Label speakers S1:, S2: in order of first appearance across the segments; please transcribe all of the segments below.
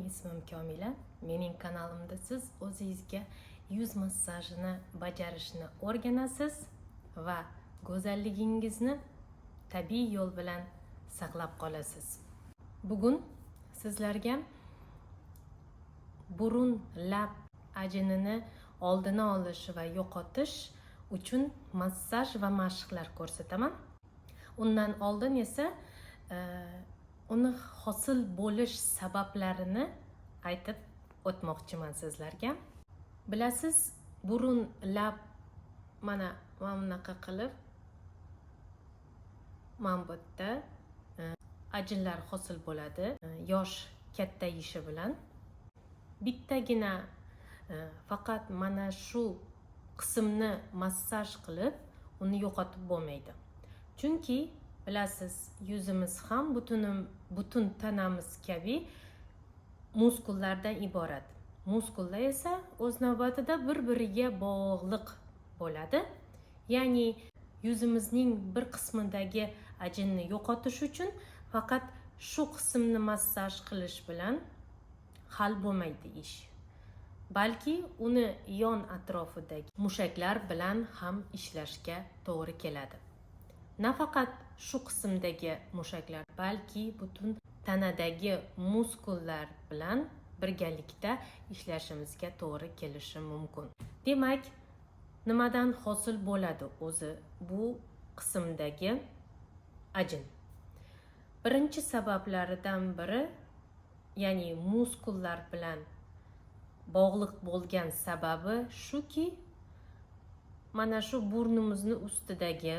S1: Ismim Komila. Mening kanalimda siz o'zingizga yuz massajini bajarishni o'rganasiz va go'zalligingizni tabiiy yo'l bilan saqlab qolasiz. Bugun sizlarga burun lab ajinini oldini olish va yo'qotish uchun massaj va mashqlar ko'rsataman. Undan oldin esa uni hosil bo'lish sabablarini aytib o'tmoqchiman sizlarga. Bilasiz, burun lab mana bunaqa qilib mana bu yerda ajinlar hosil bo'ladi yosh kattayishi bilan. Bittagina faqat mana shu qismni massaj qilib uni yo'qotib bo'lmaydi. Chunki bilasiz, yuzimiz ham butun tanamiz kabi muskullardan iborat. Muskullar esa o'z navbatida bir-biriga bog'liq bo'ladi. Ya'ni yuzimizning bir qismidagi ajinni yo'qotish uchun faqat shu qismni massaj qilish bilan hal bo'lmaydi ish. Balki uni yon atrofidagi mushaklar bilan ham ishlashga to'g'ri keladi. Nafaqat shu qismdagi mushaklar, balki butun tanadagi muskullar bilan birgalikda ishlashimizga to'g'ri kelishi mumkin. Demak, nimadan hosil bo'ladi o'zi bu qismdagi ajin? Birinchi sabablaridan biri, ya'ni muskullar bilan bog'liq bo'lgan sababi shuki, mana shu burnimizni ustidagi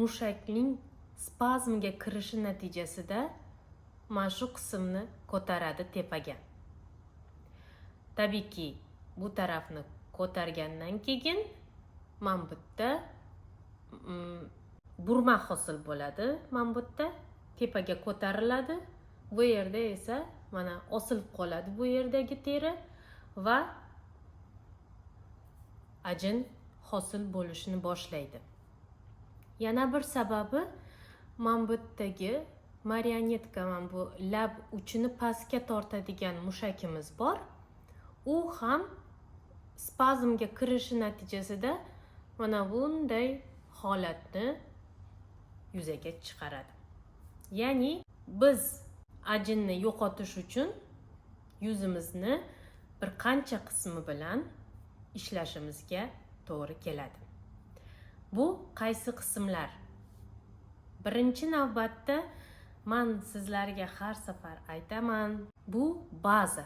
S1: mushakning spazmga kirishi natijasida mana shu qismni ko'taradi tepaga. Tabiiyki, bu tarafni ko'targandan keyin mana bu yerda burma hosil bo'ladi, mana bu yerda tepaga ko'tariladi. Bu yerda esa mana osilib qoladi bu yerdagi teri va ajin hosil bo'lishini boshlaydi. Yana bir sababi mana bu yerdagi marionetka, mana bu lab uchini pastga tortadigan mushakimiz bor. U ham spazmga kirishi natijasida mana bunday holatni yuzaga chiqaradi. Ya'ni biz ajinni yo'qotish uchun yuzimizni bir qancha qismi bilan ishlashimizga to'g'ri keladi. Bu qaysi qismlar? Birinchi navbatda men sizlarga har safar aytaman, bu baza.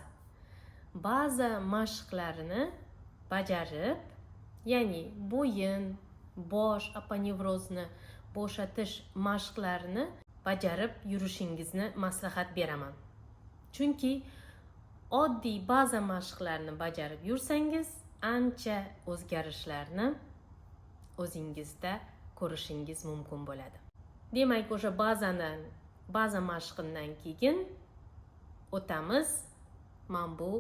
S1: Baza mashqlarini bajarib, ya'ni bo'yin, bosh aponevrozni bo'shatish mashqlarini bajarib yurishingizni maslahat beraman. Chunki oddiy baza mashqlarini bajarib yursangiz, ancha o'zgarishlarni o'zingizda ko'rishingiz mumkin bo'ladi. Demak, o'sha baza mashqidan keyin o'tamiz mana bu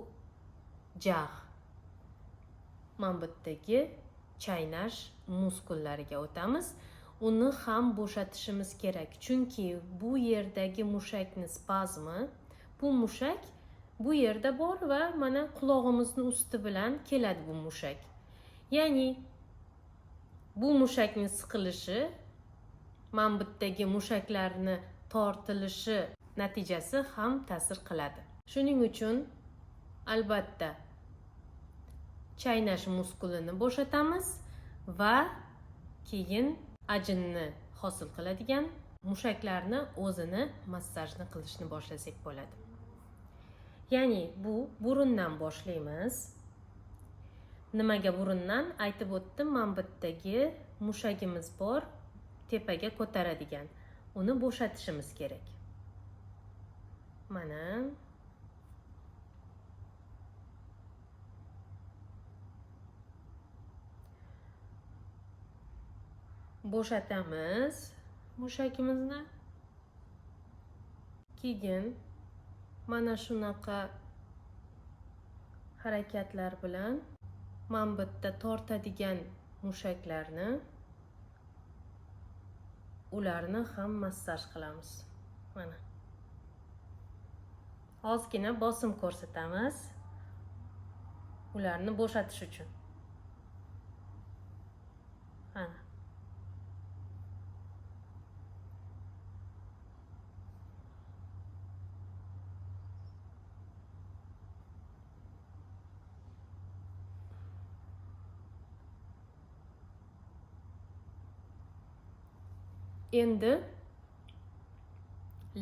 S1: jag'. Mana bu yerdagi chaynash muskullariga o'tamiz. Uni ham bo'shatishimiz kerak, chunki bu yerdagi mushakning spazmi, bu mushak bu yerda bor va mana qulog'imizni usti bilan keladi bu mushak. Ya'ni bu mushakning siqilishi, mana bu yerdagi mushaklarni tortilishi natijasi ham ta'sir qiladi. Shuning uchun albatta chaynash muskulini bo'shatamiz va keyin ajinni hosil qiladigan mushaklarni o'zini massajni qilishni boshlasak bo'ladi. Ya'ni bu burundan boshlaymiz. Nimaga burundan? Aytib o'tdim, mana bu yerdagi mushagimiz bor, tepaga ko'taradigan. Uni bo'shatishimiz kerak. Mana bo'shatamiz mushakimizni. Keyin mana shunaqa harakatlar bilan mana bu yerda tortadigan mushaklarni, ularni ham massaj qilamiz. Mana. Ozgina bosim ko'rsatamiz ularni bo'shatish uchun. Ana. Endi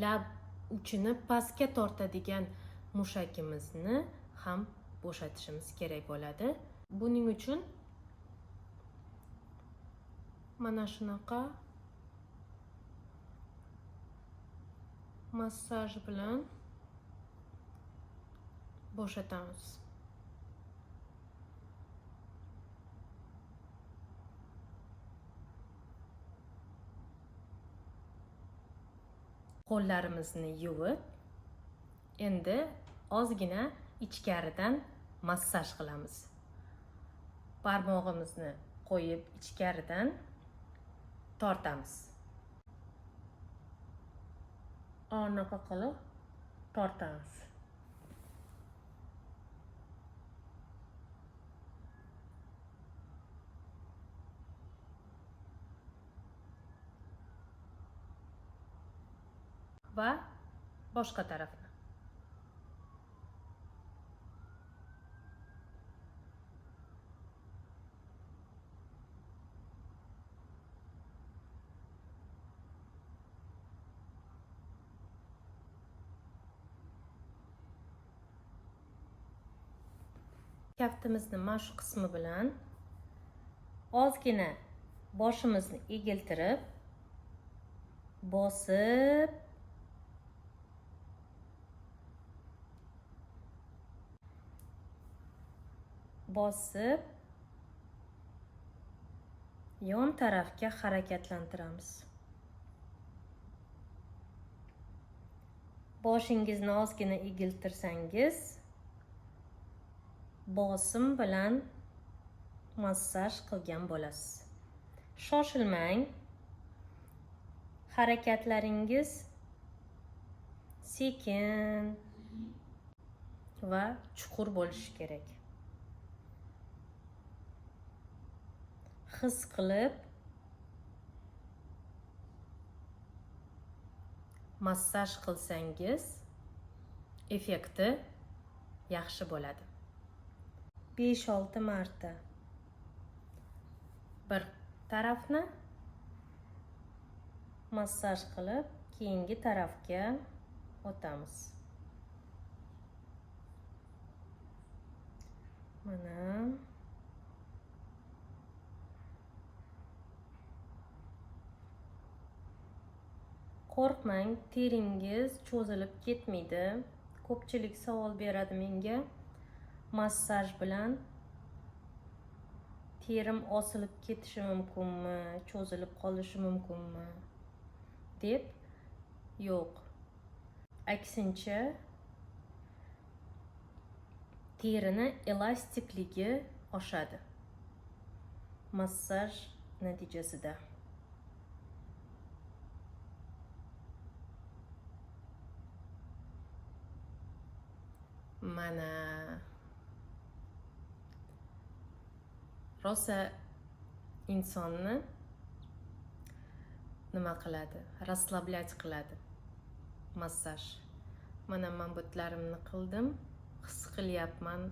S1: lab uchini pastga tortadigan mushakimizni ham bo'shatishimiz kerak bo'ladi. Buning uchun mana shunaqa massaj bilan bo'shatamiz. Qo'llarimizni yuvib, endi ozgina ichkaridan massaj qilamiz. Barmog'imizni qo'yib ichkaridan tortamiz. Anaqa qilib tortamiz. Va boshqa tarafni. Kaftimizni mana shu qismi bilan ozgina boshimizni egiltirib, bosib, bosib yon tarafga harakatlantiramiz. Boshingizni ozgina egiltirsangiz, bosim bilan massaj qilgan bo'lasiz. Shoshilmang. Harakatlaringiz sekin va chuqur bo'lishi kerak. His qilib massaj qilsangiz effekti yaxshi bo'ladi. 5-6 marta bir tarafni massaj qilib, keyingi tarafga o'tamiz. Mana qo'rqmang, teringiz cho'zilib ketmaydi. Ko'pchilik savol beradi menga. Massaj bilan terim osilib ketishi mumkinmi, cho'zilib qolishi mumkinmi deb. Yo'q. Aksincha terini elastikligi oshadi massaj natijasida. Mana rosa insonni nima qiladi? Расслаблять qiladi massaj. Mana men butlarimni qildim, his qilyapman,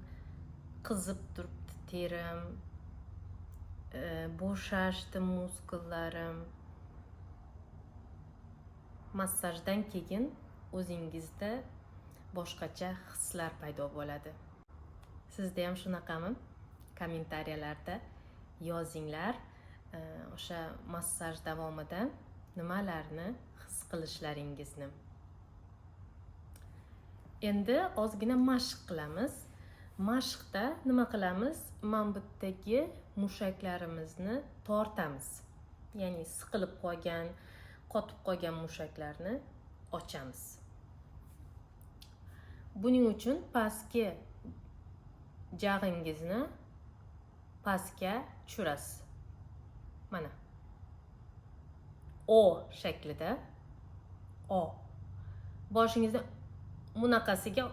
S1: qizib turibdi terim, bo'shashdi muskullarim. Massajdan keyin o'zingizda boshqacha hislar paydo bo'ladi. Sizda ham shunaqami? Kommentariyalarda yozinglar. O'sha massaj davomida nimalarni his qilishlaringizni. Endi ozgina mashq qilamiz. Mashqda nima qilamiz? Mana bu yerdagi mushaklarimizni tortamiz. Ya'ni siqilib qolgan, qotib qolgan mushaklarni ochamiz. Buning uchun pastki jag'ingizni pastga tushirasiz. Mana. O shaklida. O. Boshingizni Bunaqasiga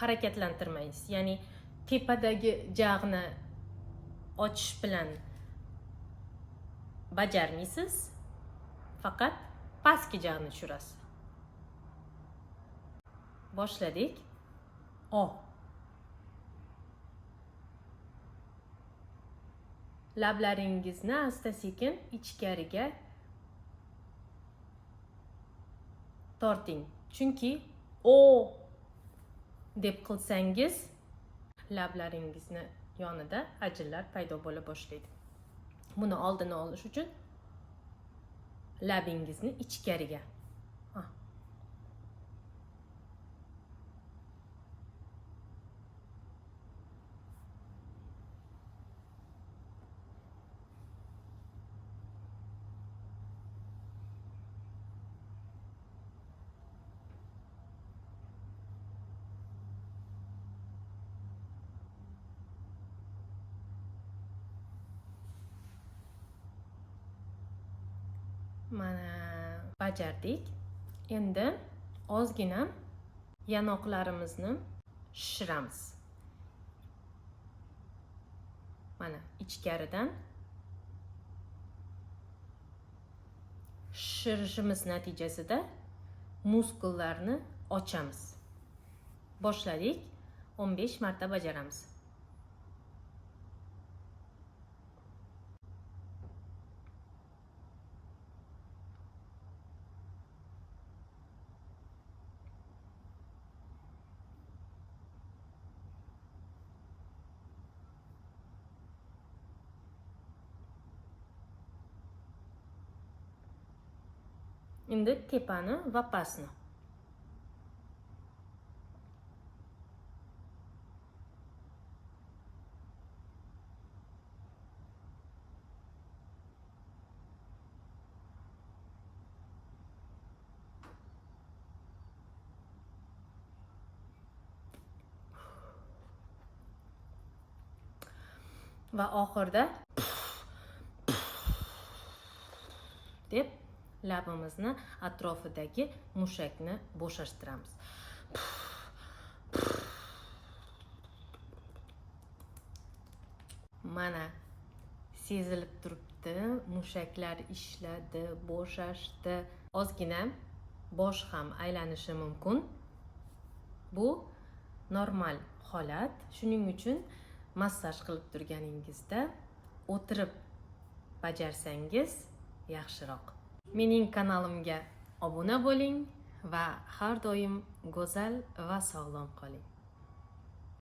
S1: harakatlantirmaysiz. Ya'ni tepadagi jag'ni ochish bilan bajarmaysiz, faqat pastki jag'ni tushirasiz. Boshladik. O. Lablaringizni asta-sekin ichkariga torting. Chunki o deb qilsangiz lablaringizni yonida ajinlar paydo bo'la boshlaydi. Buni oldini olish uchun labingizni ichkariga. Mana bajardik. Endi ozgina yanoqlarimizni shishiramiz. Mana ichkaridan shishirishimiz natijasida muskullarni ochamiz. Boshladik. 15 marta bajaramiz. Endi tepani va pastni. Va oxirida deb labimizni atrofidagi mushakni bo'shashtiramiz. Mana sezilib turibdi, mushaklar ishladi, bo'shashdi. Ozgina bosh ham aylanishi mumkin. Bu normal holat. Shuning uchun massaj qilib turganingizda o'tirib bajarsangiz yaxshiroq. Mening kanalimga obuna bo'ling va har doim go'zal va sog'lom qoling.